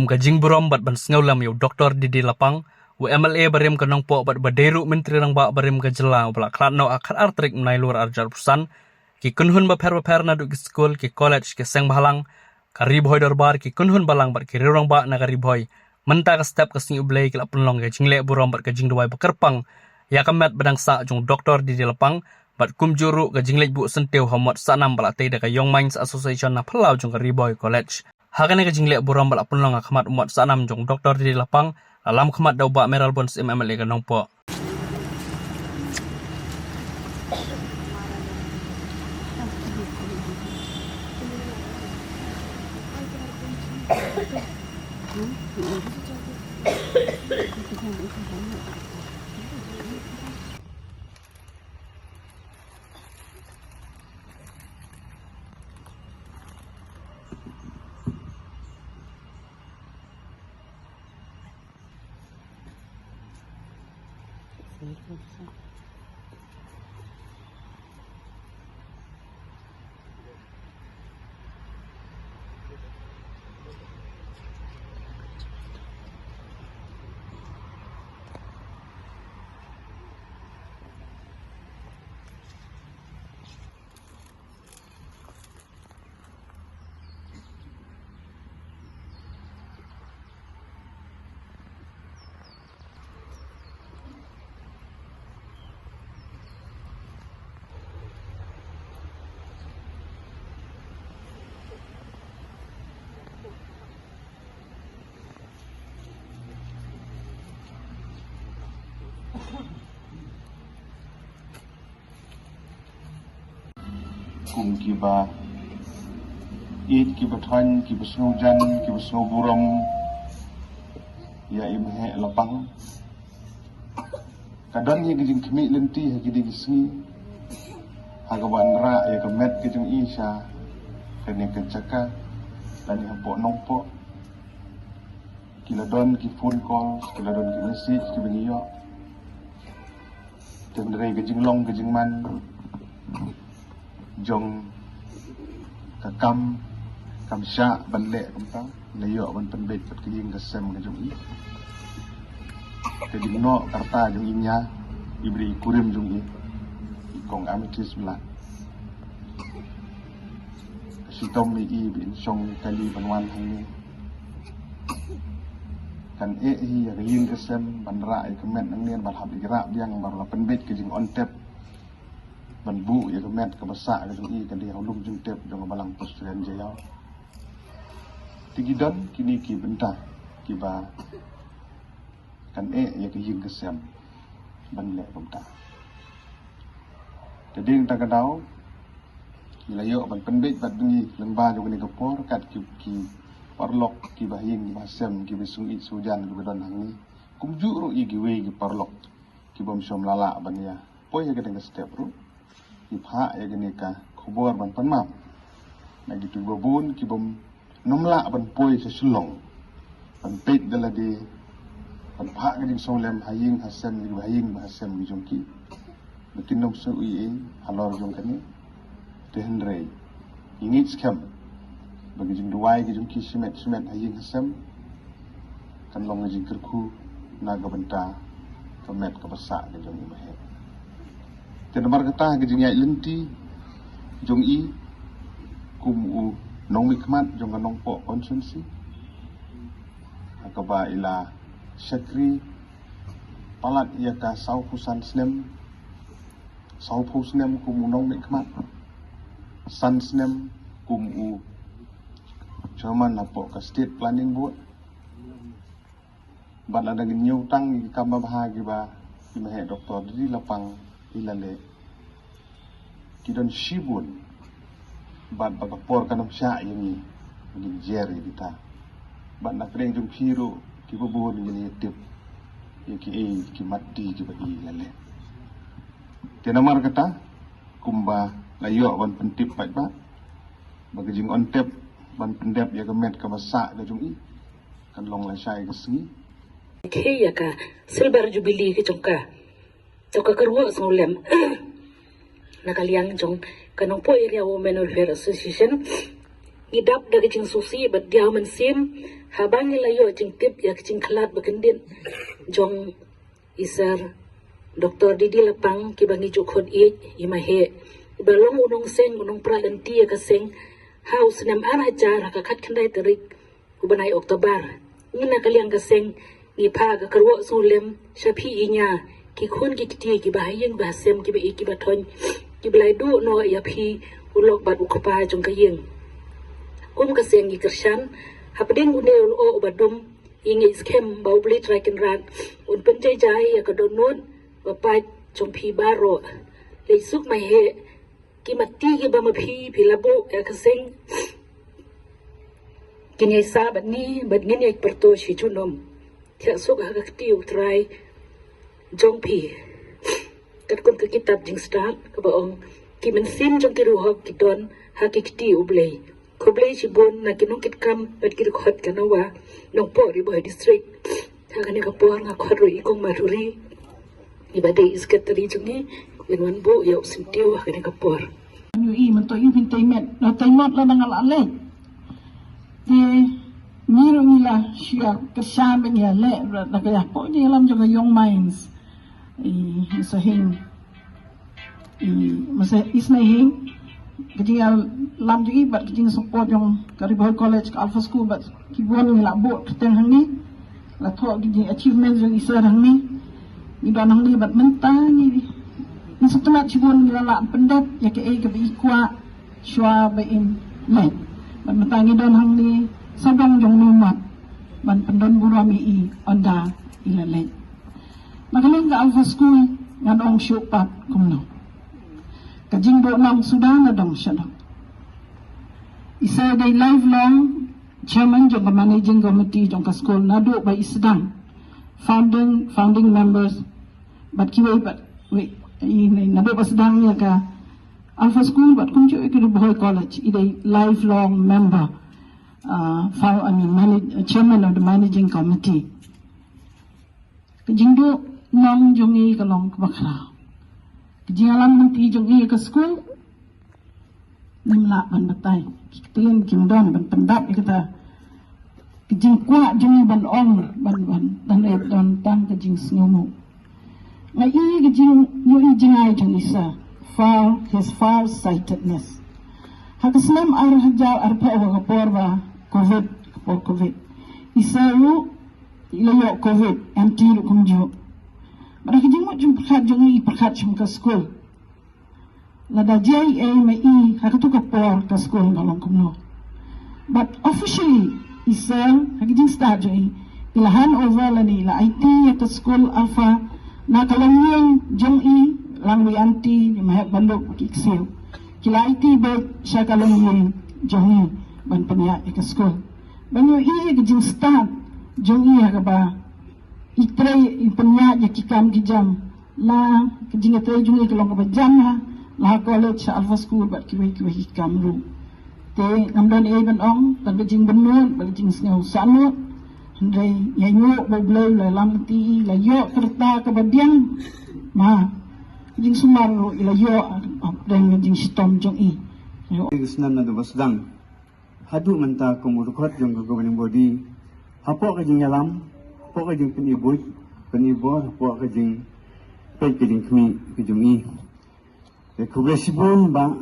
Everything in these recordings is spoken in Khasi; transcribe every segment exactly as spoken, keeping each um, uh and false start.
ka jingburom bad ban sngewlem ïa u Doktor D D Lapang, u M L A barim ka Nongpoh bad ba dei ruh Myntri Rangbah barim ka jylla, uba la khlad noh ha khatar tarik Naiïawr arhajar arphew san, ki kynhun bapher bapher naduh ki skul, ki college, ki seng bhalang, ka Ri Bhoi Dorbar, ki kynhun balang bad ki riew rangbah na ka Ri Bhoi, mynta ka step ka Sngi U Blei ki la pynlong ka jingleh burom bad ka jingduwai ba kyrpang ïa ka met ba dang sah jong u Doktor D D Lapang, bad kumjuh ruh ka jingleit buh syntiew ha u Mot Sahnam ba la tei da ka Young Minds Association na phyllaw jong ka Ri Bhoi College. Ha kane ka jingleh burom ba la pynlong ha khmat u Mot Sahnam jong u Doktor D D Lapang, la lam khmat da u Bah Mayralborn Syiem, M L A ka Nongpoh. Kum kiba ïeit, kiba thoiñ, kiba sngewjan, kiba sngewburom ïa i Maheh Lapang. Ka don hi ka jingkhmih lynti ha kine ki sngi, ha kaba yn rah ïa ka met ka jong i sha kane ka jaka lane hapoh Nongpoh. Ki la don ki phone call, ki la don ki message kiba ngi ïoh. Te hynrei ka jinglong ka jingman jong ka kam, kam shah ban leh kumta, la ïoh ban pynbeit bad ka ïing ka sem ka jong i. Ka jingnoh ka rta jong i ñia, i briew i kurim jong i, i kong Amethyst Blah. Ka shitom ïa i ba in shong kali ban wan hangne. Kan eh hi ïa ka ïing ka sem ban rah ïa ka met nangne, ban hap ïa ka rah biang, ban la pynbeit ka jingong tep ban buh ïa ka met kaba sah ka jong i, ka dei ha u lum jingtep jong ka Balang Presbyterian Jaïaw. Te ki don kine ki bynta kiba kan eh ïa ka ïing ka sem ban leh kumta. Te dei nangta ka daw ngi la ïoh ban pynbeit bad ngi lyngba jong kane ka por, kat ki, ki paralok kiba ha ïing kiba ha sem, kiba sngewsih sngewjan kiba don hangne, kumjuh ruh ïa kiwei ki paralok kibym shym la lah ban ïa poi ha kane ka step ruh. Ngi phah ïa kane ka khubor ban pan map na kito kiba bun kibym nym lah ban poi sha Shillong ban peit da lade, ban phah ka jingsngewlem ha ïing ha sem, ha ïing ha sem ki jong ki, ba kin nym sngew ei ei halor jong kane. Te hynrei ngi ngeit skhem ba ka jingduwai ka jong ki shimet shimet ha ïing ha sem kan long ka jingkyrkhu na ka bynta ka met kaba sah ka jong i Maheh. Te namar kata ka jingïaid lynti jong i kum u nongmihkhmat jong ka Nongpoh constituency, ha kaba i la shakri palat ïa ka sawphew san snem, sawphew snem kum u nongmihkhmat, san snem kum u chairman hapoh ka State Planning Board. Bad lada ngin ñiew tang ïa ki kam babha kiba i Maheh Doktor D D Lapang i la leh, ki don shibun. Bad ba ka por kan ym shah ïa ngi ba ngin jer ïa kita. Bad na pdeng jong phi ruh kiba bun ngin ïa tip ïa kiei ki mat di kiba i la leh. Te namar kata, kumba la ïoh ban pyntip paidbah, ba ka jingong tep ban pyndep ïa ka met kaba sah ka jong i kan long lashai ka sngi. Ki ïa ka silver jubilee ka jong ka, jong ka kyrwoh sngewlem na ka liang jong ka Nongpoh Area Women Welfare Association. Ngi dap da ka jingsngewsih bad diaw mynsiem haba ngi la ïoh jingtip ïa ka jingkhlad ba kyndit jong i Sir Doctor Didi Lapang, kiba ngi ju khot ïeit i Maheh, iba long u nongseng, u nongpra lynti ïa ka seng ha u snem ar hajar ha ka khatkhyndai tarik u bnai October. Ngi na ka liang ka seng ngi phah ka kyrwoh sngewlem sha phi i ñia, ki khun ki kti, kiba ha ïing ba ha sem, kiba ïeit kiba thoiñ, kiba la ïeit duh noh ïa phi u lok bad u kpa jong ka ïing. Kum ka seng ngi kyrshan hapdeng une u lyoh uba dum, ngi ngeit skhem ba U Blei Trai Kynrad un pynjai jai ïa ka dohnud ba pait jong phi baroh. Leit suk Maheh, ki matti kiba ma phi, phi la buh ïa ka seng, kin ïai sah bad ngi bad ngin ïai pyrto shi junom. Thiah suk ha ka kti U Trai jong phi. Katkum ka kitab Jingstad kaba ong, ki mynsiem jong ki riewhok ki don ha ki kti U Blei. Khublei shibun na ki nongkitkam bad ki dkhot ka NOWA Nongpoh Ri Bhoi District. Ha kane ka por nga khot ruh i Kong Madhuri, iba dei i secretary jong ngi, in wan buh ïa u syntiew ha kane ka por. Ïohi mynta ïohi phin tei met, la tei met la dang la leh. Te ngi ruh ngi la shu ïa kyrshan ba ngi ïa leh, la ka ïa poi jingïalam jong ka Young Minds. I Masa Hing, i Masa Ismail Hing, ka jingïalam jong i bad ka jingsupport jong ka Ri Bhoi College, ka Alpha School bad ki bun ngi la buh kyrteng hangne. La thoh ki jing achievement jong i Sir hangne. Ngi don hangne bad mynta ngi, ngi sngewtynnat shibun ngi la lah pyndep ïa kaei kaba i kwah shuwa ba in leit. Bad mynta ngi don hangne sawdong jong ngi mat ban pyndon burom ïa i ynda i la leit. Na ka liang ka Alpha School ngan ong shuh pat kumno. Ka jingbuh nong suda na dong sha dong. I Sir dei lifelong chairman jong ka managing committee jong ka school naduh ba i sdang, founding, founding members bad kiwei bad wei, i, i, naduh ba sdang ïa ka Alpha School bad kumjuh ïa ka Ri Bhoi College, i dei lifelong member, uh, fou-, I mean, manage-, chairman of the managing committee. Ka jingduh nong jong ngi ka long kaba khraw. Ka jingïalam lynti jong ngi ïa ka skul, ngim lah ban batai. Ki ktien kim don ban pyndap ïa kata. Ka jingkwah jong ngi ban ong, ban, ban, ban ïa don tang ka jingsngewnguh. Nga i ka jing, ïohi jingai jong i Sir, far, his far sightedness. Ha ka snem ar hajar arphew, ha ka por ba Covid, ka por Covid, i Sir ruh i la ïoh Covid, anti ruh kumjuh. Bad ha ka jingmut jingpyrkhat jong i, i pyrkhat shim ka skul. Lada jia ei ei ma i ha katu ka por ka skul ka long kumno. But officially i Sir ha ka jingstad jong i, i la hand over lane i la aiti ïa ka skul Alpha na ka longïing jong i, lang wi anti, i Maheh Banduk, ki ksiew, ki la aiti beit sha ka longïing jong i ban pynïaid ïa ka skul. Ban ïohi ïa ka jingstad jong i ha kaba i trei, i pynïaid ïa ki kam ki jam. La ka jingïatrei jong i ka long kaba jam ha, la ha college, ha Alpha School bad kiwei kiwei ki kam ruh. Te ngam don ei ban ong, tang ka jingbynnud bad ka jingsngewsahnud. Hynrei nga ïoh ba U Blei u la ïalam lynti i, la ïoh ka rta kaba biang. Ma ka jingsumar ruh i la ïoh hapdeng ka jingshitom jong i. Ïoh. Ka snem naduh ba sdang haduh mynta kum u dkhot jong ka governing body, hapoh ka jingïalam, hapoh ka jingpyni buit pyni bor, hapoh ka jingpeit ka jingkhmih ka jong i. Te khublei shibun bah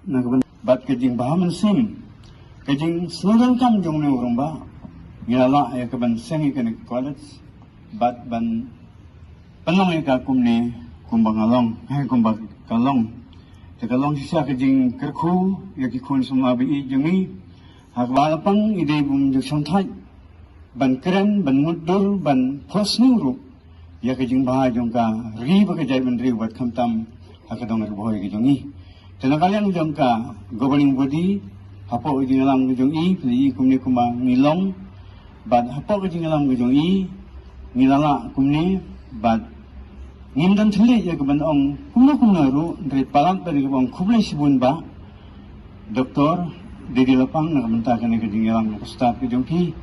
na ka bynta bad ka jingbha mynsiem, ka jingsngewdonkam jong une u rangbah, ngi la lah ïa ka ban seng ïa kane ka college bad ban pynlong ïa ka kumne kumba nga long, eh, kumba ka long. Te ka long shisha ka jingkyrkhu ïa ki khun samla ba ïeit jong ngi. Ha kaba la pang i dei bym ju shongthait ban kren, ban mutdur, ban phosniew ruh ïa ka jingbha jong ka ri bad ka jaitbynriew bad khamtam ha ka dong Ri Bhoi ka jong ngi. Te na ka liang jong ka governing body, hapoh ka jingïalam ka jong i, phi la i kumne kumba ngi long, bad hapoh ka jingïalam ka jong i, ngi la lah kumne, bad ngim don thylliej ïa ka ban ong kumno kumno ruh, hynrei palat bad ïa ka ban ong khublei shibun bah Doctor Didi Lapang na ka bynta kane ka jingïalam na ka stad ka jong phi.